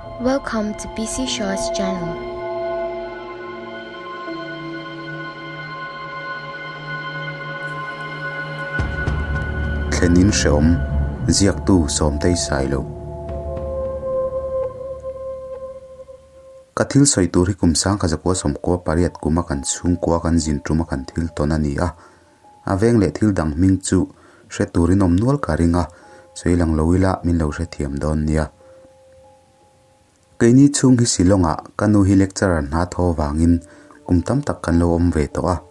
Welcome to PC Shaw's channel. Thlenin hreawm, ziaktu Sawmtei Sailo. Ka thil sawi tur hi kum sangkha zakua sawmkua pariat kuma kan chhungkua kan zin tuma kan thil tawn a ni a. A veng leh thil dang hming chu hre turin awm nual ka ring a, sawi lang lo ila min lo hrethiam dawn nia. Keini chhung hi Shillong ah ka nu hi lecturer hna thaw vangin kum tam tak kan lo awm ve tawh a.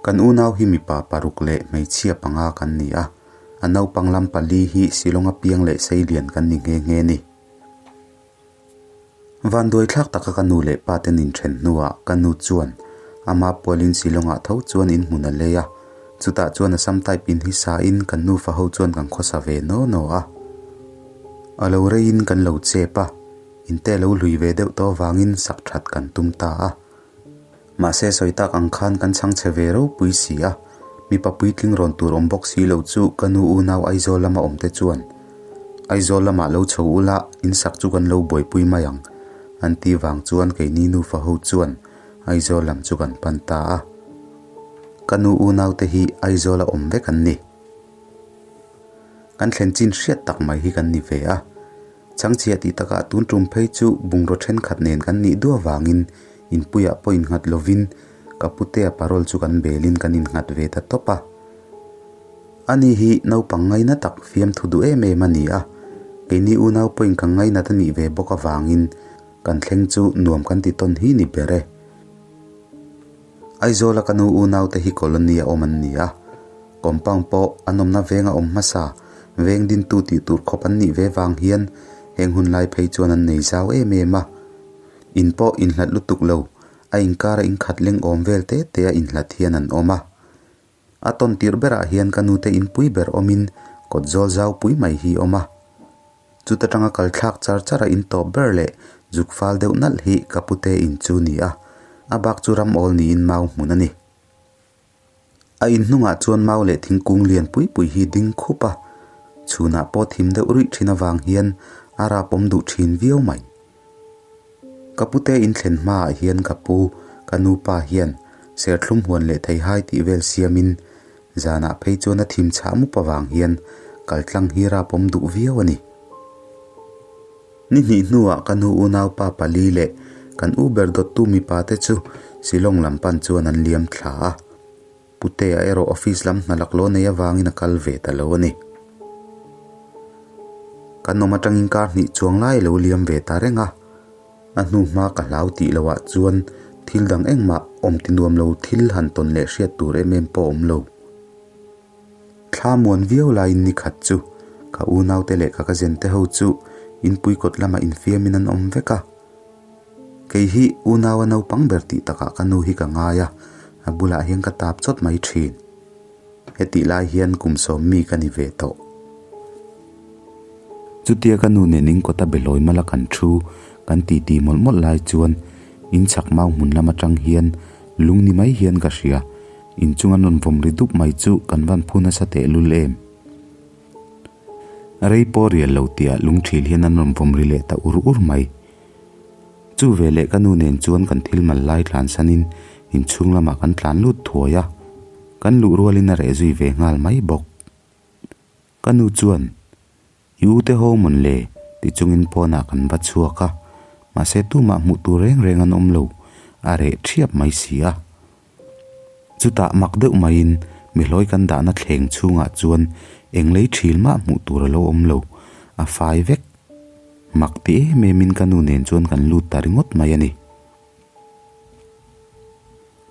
Kan unau hi mipa paruk leh hmeichhia panga kan ni a, a naupang lam pali hi Shillong a piang leh seilian kan ni nghe nghe ni. Vanduai thlak taka ka nu leh pa te nin then hnuah ka nu chuan ama pualin Shillong-ah tho chuan in hmun a lei a, chutah chuan Assam type in hi sa in kan nufa ho chuan kan khawsa ve naw naw a. A lo reiin kan lo chep a, in te lo hlui ve deuh tawh avangin sak that kan tum ta a. Mahse sawi tak ang khan kan chhang chhe ve ropui si a, mipa puitling rawn tur awm bawk si lo chu ka nu unau Aizawl lama awm te chuan Aizawl lamah lo chho ula in sak chu kan lo buaipui mai ang an tih vang chuan keini nufa ho chuan Aizawl lam chu kan pan ta a. Ka nu unau te hi Aizawl a awm vek an ni. Kan thlen chin hriat tak mai hi kan ni ve a. Changchhiah tih takah tun tum phei chu bungraw thenkhat nen kan nih duah vangin inpuiah pawh innghat lovin ka putea parole chu kan belin kan innghat ve ta tawp a. Ani hi naupang ngaina tak fiamthu duh em em a ni a, keini unau pawhin kan ngainat a nih ve bawk avangin kan thleng chu nuam kan ti tawn hi ni ber e. Aizawla ka nu unaute hi colony a awm an ni a, compound pawh an awmna veng a awm hmasa, veng dintu tih tur khawp an nih ve vang hian heng hun lai phei chuan an nei zau em em a. In pawh inhlat lutuk lo, a inkara inkhat leng awm vel te te a inhlat hian an awm a. A tawn tirh berah hian ka nute inpui ber awmin kawt zawl zau pui mai hi awm a. Chuta tanga kal thlak char char a in tawp ber leh zuk fal deuh nalh hi ka pute in chu ni a, a bak chu ram awl niin mau hmun a ni. A in hnungah chuan mau leh thingkung lian pui pui hi ding khup a, chhunah pawh thim deuh ruih thin avang hian a rapawm duh thin viau mai. Ka pute in thlen hmaah hian ka pu, ka nupa hian serthlum huan leh theihai tih vel siamin zanah phei chuan a thim chhah mup avang hian kaltlang hi rapawm duh viau a ni. Ni hnih hnuah ka nu unaupa pali leh kan u ber dawttu mipa te chu Shillong lam pan chuan an liam thla a. Putea erawh office lam hna lak law nei avangin a kal ve ta lo a ni. Kan awm atangin kar hnih chuang lai lo liam ve ta reng a, a hnu hma ka hlau tih loh ah chuan thil dang engmah awm ti nuam lo thil han tawn leh hriat tur em em pawh awm lo. Thla muan viau laiin ni khat chu ka unaute leh ka cousin te ho chu inpui kawt lamah infiamin an awm vek a. Kei hi unaua naupang ber tih takah ka nu hi ka ngai a, a bulah hian ka tap chawt mai thin. Hetih lai hian kum sawm mi ka ni ve tawh. Chutia ka nu nen in kawta behlawi mala kan thu kan titi mawlh mawlh lai chuan in chhak mau hmun lam atang hian lung ni mai hian ka hria. Inchung an rawn vawm ri dup mai chu kan van phu nasa tehlul em. Rei pawh rial lo tihah lungthil hian an rawn vawm ri leh ta ur ur mai. Chu veleh ka nu nen chuan kan thil mal lai tlan sanin inchhung lamah kan tlan lut thuai a, kan luh rualin a reh zui ve nghal mai bawk. Ka nu chuan, I u te ho mawn le? ti chungin pawnah kan va chhuak a, mahse tumah hmuh tur reng reng an awm lo, a reh thiap mai si a. Chutah mak deuh maiin mihlawi kan dahna thleng chhungah chuan eng lei thil mah hmuh tur a lo awm lo, a fai vek. Mak ti em emin ka nu nen chuan kan lut ta ringawt mai a ni.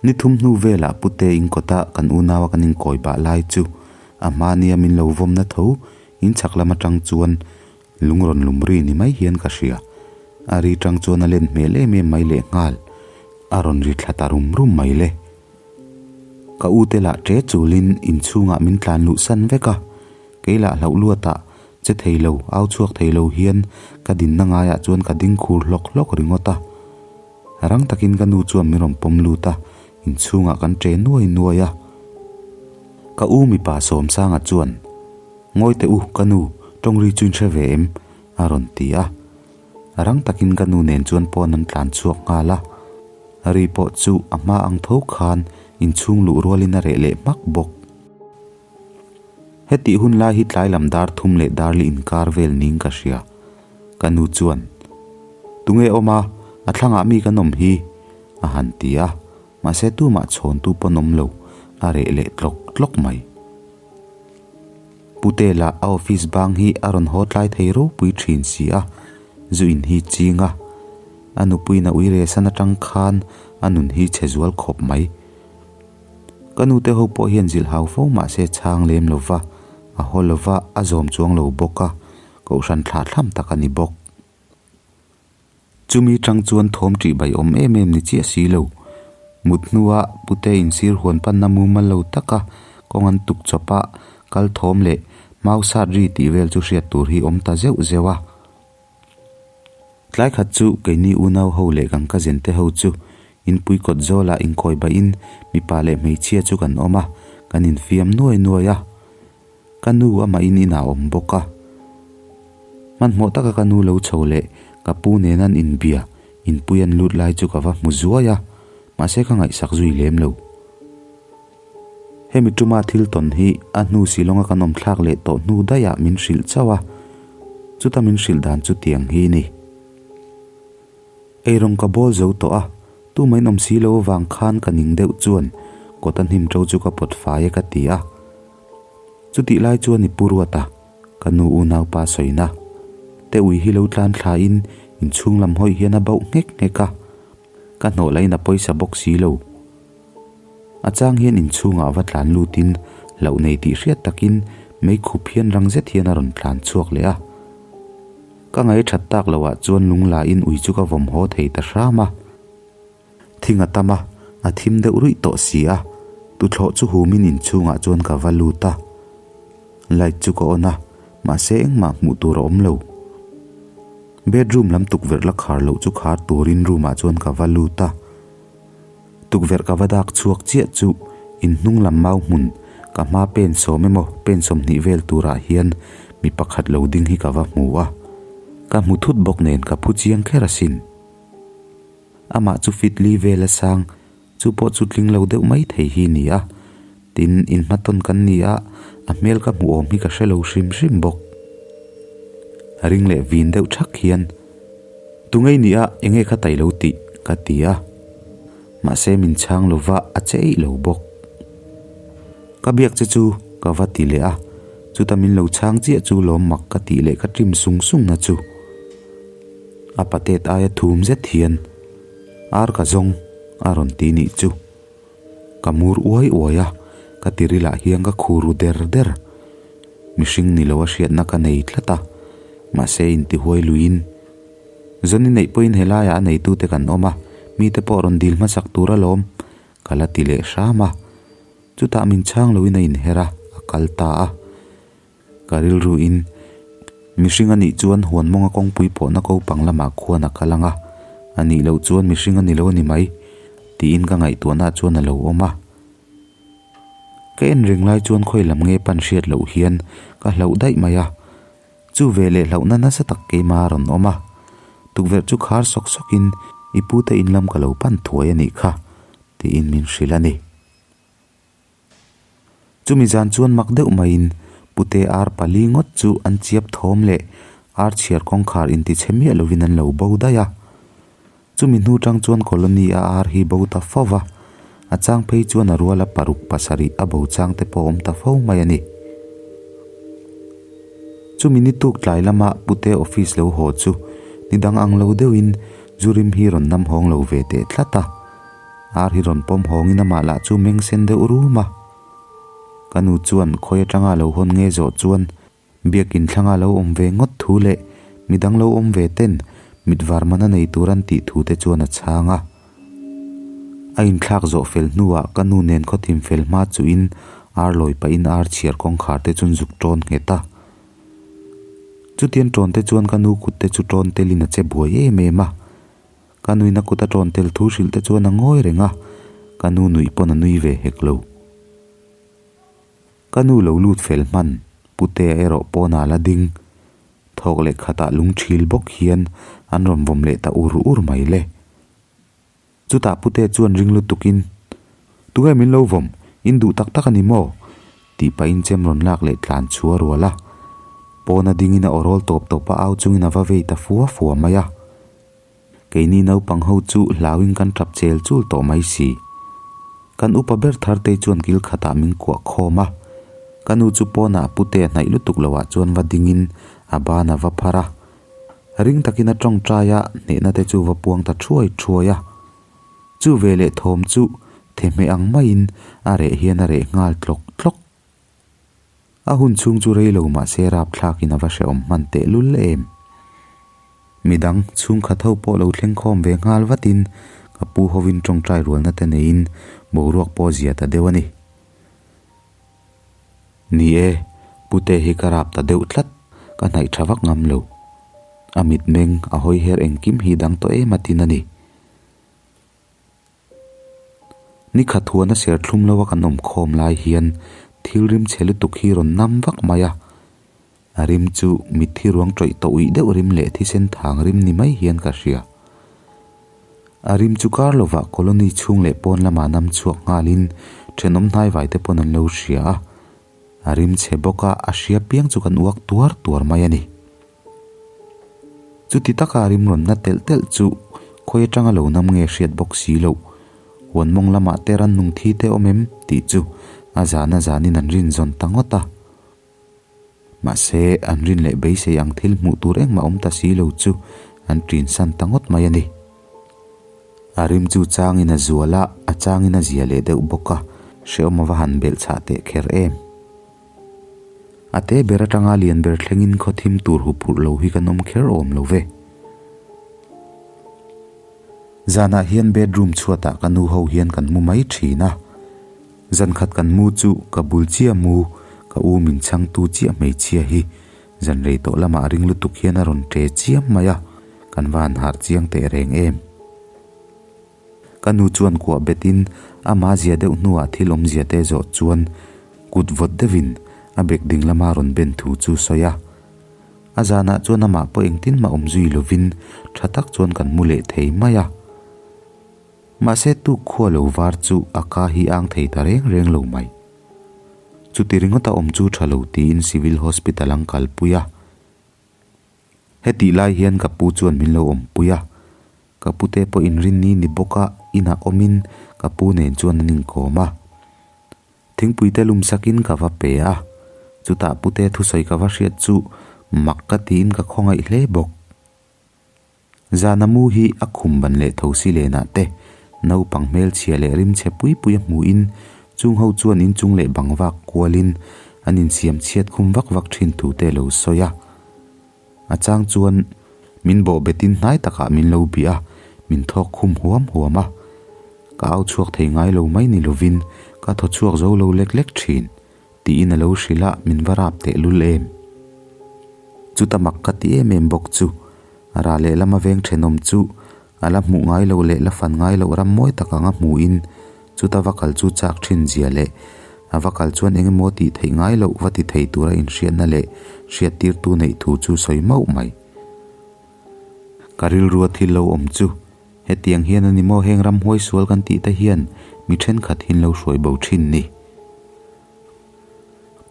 Ni thum hnu velah pute inkawta kan unaua kan inkawi bah lai chu a hmania min lo vawmna tho in chhak lam atang chuan lung rawn lum ri ni mai hian ka hria. A ri tang chuan a len hmel em em mai lehnghal. A rawn ri thla ta rum rum mai le. Ka u te lah ṭe chulin inchhungah min tlan luh san vek a, kei lah hlauh luatah che thei lo, au chhuak thei lo hian ka dinna ngaiah chuan ka ding khur hlawk hlawk ringawt a. Rang takin ka nu chuan min rawn pawm lut a, inchhungah kan ṭe nuai nuai a. Ka u mipa Sawmsanga chuan, Ngawi teh u, ka nu, tawngri chu in hre ve em? a rawn ti a. Rang takin ka nu nen chuan pawn an tlan chhuak nghal a, ri pawh chu a hma ang tho khan inchhung luh rualin a reh leh hmak bawk. Hetih hun lai hi tlai lam dar thum leh dar li inkar vel ning ka hria. Ka nu chuan, Tunge awm a, a thlangah mi kan awm hi? a han ti a, mahse tumah chhawntu pawn awm lo, a reh leh tlawk tlawk mai. Putela a office bang hi a rawn haw tlai thei ropui thin si a, zu in hi ching a. A nupuiin a ui resan atang khan a nun hi chhe zual khawp mai. Ka nute ho pawh hian zilh hau fo mah se chhang lem lo va, a haw lo va, a zawm chuang lo bawk a, kohhran thlah thlam tak a ni bawk. Chumi tang chuan thawm ṭih bai awm em em ni chiah si lo. Mut hnua pute insir huan panna mumal lo taka kawng an tuk chawp a, kal thawm leh mau sat ri tih vel chu hriat tur hi awm ta zeuh zeuh a. Tlai khat chu keini unau ho leh kan cousin te ho chu inpui kawt zawlah inkawi bahin mipa leh hmeichhia chu kan awm a, kan infiam nuai nuai a. Ka nu amahin inah a awm bawk a. Hmanhmawh taka ka nu lo chho leh ka pu nen an inbia inpui an lut lai chu ka va hmu zuai a, mahse ka ngaihsak zui lem lo. Hemi tuma thil tawn hi a hnu Shillong-a kan awm thlak leh tawh hnu daihah min hrilh chauh a, chuta min hrilh dan chu tiang hi ni. Eirawng ka bawl zo tawh a, tumah in awm si lo avang khan ka ning deuh chuan kawt a hnim ṭo chu ka pawt fai e ka ti a. Chutih lai chuan i pu ruat a, ka nu unaupa sawina te ui hi lo tlan thlain inchhung lam hawi hian a bauh nghek nghek a, ka hnawh lain a pawisa bawk si lo. A chang hian inchhungah va tlan lutin hlauh nei tih hriat takin mei khup hian rang zet hian a rawn tlan chhuak leh a. Ka ngaih that tak loh ah chuan lung lain ui chu ka vawm haw thei ta hram a. Thing a tam a, a thim deuh ruih tawh si a, tuthlawh chu humin inchhungah chuan ka va lut a. Light chu ka on a, mahse engmah hmuh tur a awm lo. Bedroom lam tukverh la khar loh chu khar turin room ah chuan ka va lut a. Tukverh ka va dak chhuak chiah chu inhnung lam mau hmun ka hma pen sawm emaw pen sawmhnih vel turah hian mi pakhat lo ding hi ka va hmu a. Ka hmu thut bawk nen ka phu chiang kher asin. Amah chu fit li vel a sang, chu pawh chu tling lo deuh mai thei hi ni a. Tin, inhmatawn kan ni a, a hmel ka hmuh awm hi ka hre lo hrim hrim bawk. A ring leh vin deuh thak hian, Tungei ni a, enge kha tai lo tih? ka ti a. Mahse min chhang lo va, a che eih lo bawk. Ka biak che chu ka va ti leh a, chuta min lo chhang chiah chu lawm mak ka tih leh ka ṭim sung sung na chu. A patet aia thum zet hian ar ka zawng a rawn ti nih chu. Ka mur uai uai a, ka tirilah hian ka khu ru der der. Mihring ni lo a hriatna ka nei tlat a, mahse intihuai luiin Zawni neih pawhin helaiah a neitute kan awm a, mite pawh rawn dil hmasak tur alawm ka la ti leh hram a. Chutah min chhang loin a inher a, a kal ta a. Ka rilruin mihring a nih chuan huan mawnga kawngpui pawhna ko pang lamah khuan a kal ang a, a nih loh chuan mihring a ni lo a ni mai, tiin ka ngaihtuahna chuan a lo awm a. Ka en reng lai chuan khawi lam nge pan hriat loh hian ka hlauh daih mai a, chu ve leh hlauhna nasa tak keimah a rawn awm a. Tukverh chu khar sawk sawkin i pute in lam ka lo pan thuai a nih kha, tiin min hrilh a ni. Chumi zan chuan mak deuh maiin Pute ar pali ngawt chu an chiap thawm leh ar chhiar kawngkhar intichhe miah lovin an lo bo daih a. Chumi hnu tang chuan colony a ar hi bo ta fo va, a chang phei chuan a ruala paruk pasarih a bo chang te pawh awm ta fo mai a ni. Chumi ni tuk tlai lama Pute office lo haw chu ni dang ang lo deuhin Zurim hi rawn nam hawng lo ve teh tlat a. Ar hi rawn pawm hawngin amah lah chu meng sen deuh rum a. Ka nu chuan khawi atanga lo hawn nge zawh chuan biakin thlanga lo awm ve ngawt thu leh midang lo awm ve ten mit var mana nei tur an tih thu te chuan a chhang a. A inthlak zawh fel hnuah ka nu nen khawthim fel hma chuhin ar lawi pahin ar chhiar kawngkhar te chuan zuk tawn nghet a. Chutiang tawn te chuan ka nu kut te chu tawn telin a che buai em em a. Ka nuina kut a tawn tel thu hrilh te chuan a ngawi reng a, ka nu nuih pawn a nui ve hek lo. Ka nu lo lut fel hman, Putea erawh pawnah la ding. Thawk leh khatah lungthil bawk hian an rawn vawm leh ta ur ur mai le. Chutah pute chuan ring lutukin, Tunge min lo vawm? In duh tak tak a ni maw? tih pahin chem rawn lak leh tlan chu a rual a. Pawna dingin a awrawl tawp tawp a, au chungin a va vei ta fua fua mai a. Keini naupang ho chu hlauin kan tap chel chul tawh mai si. Kan upa ber Thartei chuan kil khatah min kuah khawm a. Ka nu chu pawnah pute a hnaih lutuk loah chuan va dingin a ban a va phar a. Ring takin a tawngtai a, hnehna te chu va puang ta thuai thuai a. Chu veleh thawm chu thehmeh ang maiin a reh hian a reh nghal tlawk tlawk. A hun chhung chu rei lo mah se rapthlakin a va hrehawm hman tehlul em. Midang chhungkhat ho pawh lo thleng khawm ve nghal vatin ka pu hovin tawngtai rualna te neiin boruak pawh zia ta deuh a ni. Ni e, pute hi ka rap ta deuh tlat, ka hnaih tha vak ngam lo. A mitmeng a hawi her engkim hi dang tawh em a tin a ni. Ni khat huan a ser thlum lo a kan awm khawm lai hian thil rim chhe lutuk hi rawn nam vak mai a. A rim chu mitthi ruang tawih tawih deuh rim leh thisen thang rim ni mai hian ka hria. A rim chu kar lovah colony chhung leh pawn lamah nam chhuak nghalin thenawm hnai te pawn an lo hria a. A rim chhe bawk a, a hria piang chu kan uak tuar tuar mai a ni. Chuti taka rim rawn na telh telh chu khawi atanga lo nam nge hriat bawk si loh. Huan mawng lamah te rannung thi te awm em tih chu a zan a zanin an rin zawn ta ngawt a. Mahse an rin leh beisei ang thil hmuh tur engmah awm ta si lo chu an ṭin san ta ngawt mai a ni. A rim chu changin a zual a, a changin a zia leh deuh bawk a, hrehawm a va han belh chhah teh kher em. A te ber atanga lian ber thlengin khaw thim tur hu phurh lo hi kan awm kher awm lo ve. Zanah hian bedroom chhuatah ka nu ho hian kan mu mai thin a. Zan khat kan mu chu ka bul chiah mu, ka u min chhangtu chiah hmeichhia hi zan rei tawh lamah ring lutuk hian a rawn ṭe chiam mai a, kan va han harh chiang teh reng em. Ka nu chuan kuah betin ama zia deuh hnuah thil awmzia te zawh chuan kut vawt deuhin a bek ding lama rawn ben thu chu sawi a. A zanah chuan amah pawh engtin mah awm zui lovin tha tak chuan kan mu leh thei mai a. Mahse tuk khua lo var chu a ka hi ang thei ta reng reng lo mai. Chuti ringawta awm chu tha lo tiin Civil Hospital an kalpui a. Hetih lai hian ka pu chuan min lo awmpui a, ka pute pawh inrinni ni bawk a inah awmin ka pu nen chuan an inkawm a. Thingpui te lum sakin ka va pe a, chutah pute thusawi ka va hriat chu mak ka tiin ka khawngaih hle bawk. Zana mu hi a khum ban leh tho si lenah te naupang hmelchhia leh rimchhe pui pui a hmuhin chung ho chuan inchung leh bang vak kualin an insiam chhiat khum vak vak thin thu te lo sawi a. A chang chuan min bawh betin hnai takah min lo bih a, min thawk khum huam huam a. Ka au chhuak thei ngai lo mai ni lovin ka thaw chhuak zo lo lek lek thin tiin a lo hrilh a, min va rap teh lul em. Chuta mak ka ti em em bawk chu a rah leh lama veng thenawm chu a la hmuh ngai loh leh la fan ngai loh ram mawi tak anga hmuhin chuta va kal chu chak thin zia leh a va kal chuan eng emaw tih theih ngai loh va ti thei tura inhriatna leh hriattirtu neih thu chu sawi mauh mai. Ka rilrua thil lo awm chu hetiang hian a ni maw heng ram huai sual kan tih te hian mi thenkhat hin lo hruai bo thin ni.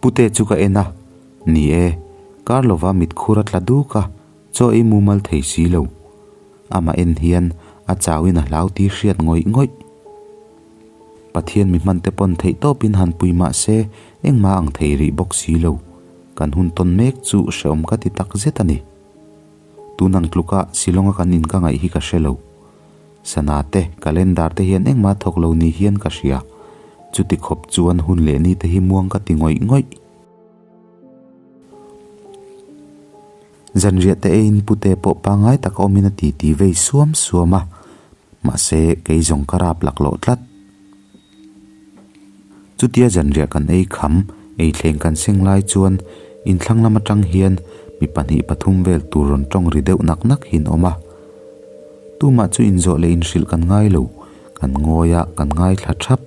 Pute chu ka en a, ni e, kar lova mitkhur a tla duk a, chaw ei mumal thei si lo. Amah en hian a chauin a hlau tih hriat ngawih ngawih. Pathian mi hman te pawn theih tawpin han pui mah se engmah ang thei rih bawk si lo. Kan hun tawn mek chu hrehawm ka ti tak zet a ni. Tun ang tluka Shillong-a kan in ka ngaih hi ka hre lo. Sana te, calendar te hian engmah thawk lo ni hian ka hria. Chuti khawp chuan hun leh ni te hi muang ka ti ngawih ngawih. Zanriah te eiin pute pawh pangngai taka awmin a titi vei suam suam a, mahse kei zawng ka rap laklawh tlat. Chutia zanriah kan ei kham, ei thleng kan seng lai chuan inthlang lam atang hian mi pahnih pathum vel tur rawn tawng ri deuh nak nak hi an awm a. Tumah chu inzawh leh inhrilh kan ngai lo, kan ngawi a, kan ngaithla thap.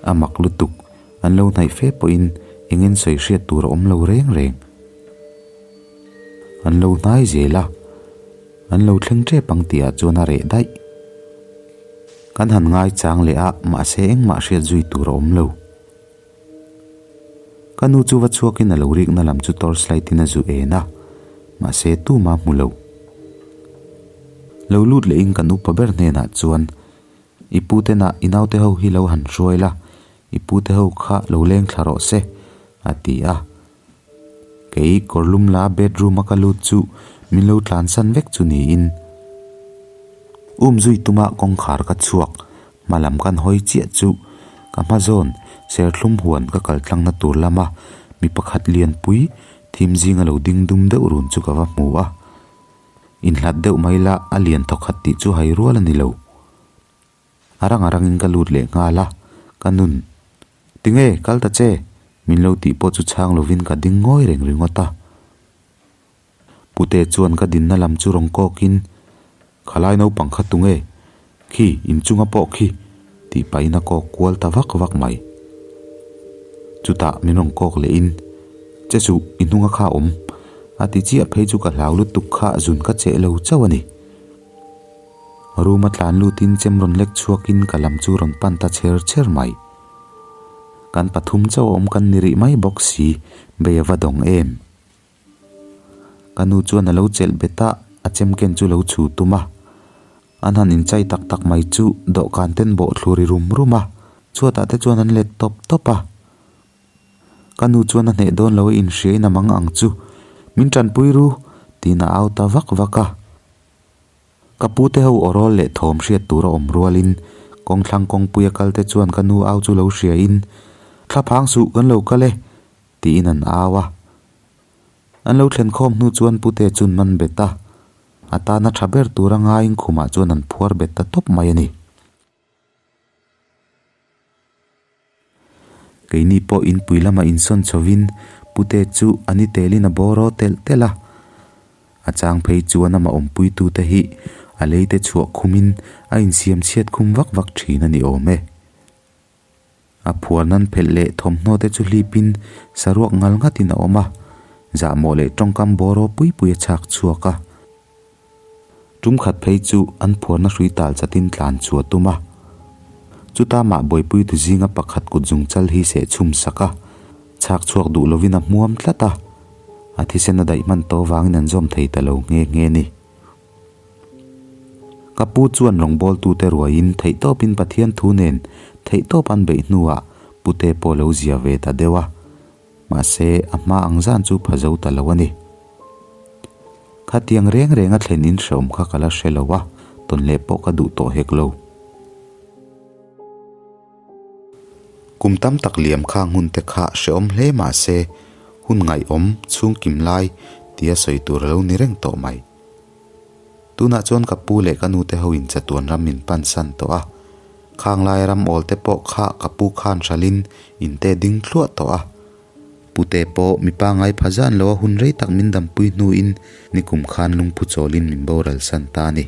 A mak lutuk, an lo hnaih fe pawhin eng en sawi hriat tur a awm lo reng reng. An lo hnai zel a, an lo thleng tep ang tihah chuan a reh daih. Kan han ngaichang leh a, mahse engmah hriat zui tur a awm lo. Ka nu chu va chhuakin a lo rikna lam chu torchlight in a zu en a, mahse tuma hmu lo. Lo lut lehin kan upa ber hnenah chuan, I pu te nah i naute ho hi lo han hruai la, i pu te ho kha lo leng thla rawh se, a ti a. Kei kawrlum la bedroom a ka lut chu min lo tlansan vek chu niin. Um zui tuma kawngkhar ka chhuak, hma lam kan hawi chiah chu ka hma zawn serthlum huan ka kal tlangna tur lama mi pakhat lianpui thim zinga lo ding dum deuh run chu ka va hmu a. Inhlat deuh mai la a lian thawkhat tih chu hai rual a ni lo. A rang a rangin ka lut leh nghal a, ka nun, Tinge, kal ta che? Min lo tih pawh chu chhang lovin ka ding ngawi reng ringawt a. Pute chuan ka dinna lam chu rawn kawkin, Khalai naupang kha tunge? Khi, inchunga pawh khi, tih pahin a kawk kual ta vak vak mai. Chutah min rawn kawk lehin, Che suh, i hnunga kha awm, a ti chiah phei chu ka hlau lutuk kha zun ka cheh lo chauh a ni. Room a tlan lutin chem rawn lek chhuakin ka lam chu rawn pan ta chher chher mai. Kan pathum chauh a awm kan ni rih mai bawk si, bei a va dawng em? Ka nu chuan a lo chelh bet a, a chem ken chu lo chhu tum a. An han inchai tak tak mai chu dawhkan ten bawh thlur i rum rum a, chhuatah te chuan an let tawp tawp a. Ka nu chuan a hneh dawn lo a inhriain a mang ang chu, Min tanpui ru! tiin a au ta vak vak a. Ka pute ho awrawl leh thawm hriat tur a awm rualin kawngthlang kawngpuia kalte chuan ka nu au chu lo hriain, Thlaphang suh kan lo kal e! tiin an au a. An lo thlen khawm hnu chuan pute chun man bet a, a tana tha ber tura ngaiin khumah chuan an phuar bet ta tawp mai a ni. Keini pawh inpui lamah insawn chhovin pute chu a ni telin a bawraw telh telh a. A chang phei chuan amah awmpuitute hi a leite chhuah khumin a insiam chhiat khum vak vak thin a ni awm e. A phuar nan phelh leh thawmhnaw te chu hlipin saruak ngal nghatin a awm a, zahmawh leh tawngkam bawraw pui pui a chhak chhuak a. Tum khat phei chu an phuarna hrui tal chatin tlan chu a tum a. Chuta mah buaipuitu zinga pakhat kut zungchal hi seh chhum sak a, chhak chhuak duh lovin a hmuam tlat a. A thisen a daih hman tawh vangin an zawm thei ta lo nghe nghe ni. Ka pu chuan rawngbawltute ruaiin theihtawpin Pathian thu nen theihtawp an beih hnuah pute pawh lo zia ve ta deuh a. Mahse, a hma ang zan chu pha zo ta lo a ni. Khatiang reng reng a thlen in hreawm kha ka la hre lo a, tawn leh pawh ka duh tawh hek lo. Kum tam tak liam kha hmun te kha hreawm hle mahse, hun ngaihawm chhungkim lai tia sawi tur a lo ni reng tawh mai. Tunah chuan ka pu leh ka nute ho in chatuan ram min pan san tawh a, khang lai ram awl te pawh kha ka pu khan hralhin in te ding thluah tawh a. Pute pawh mipa ngai pha zan lo a hun rei tak min dampui hnuin nikum khan lungphu chawlin min boral san ta a ni.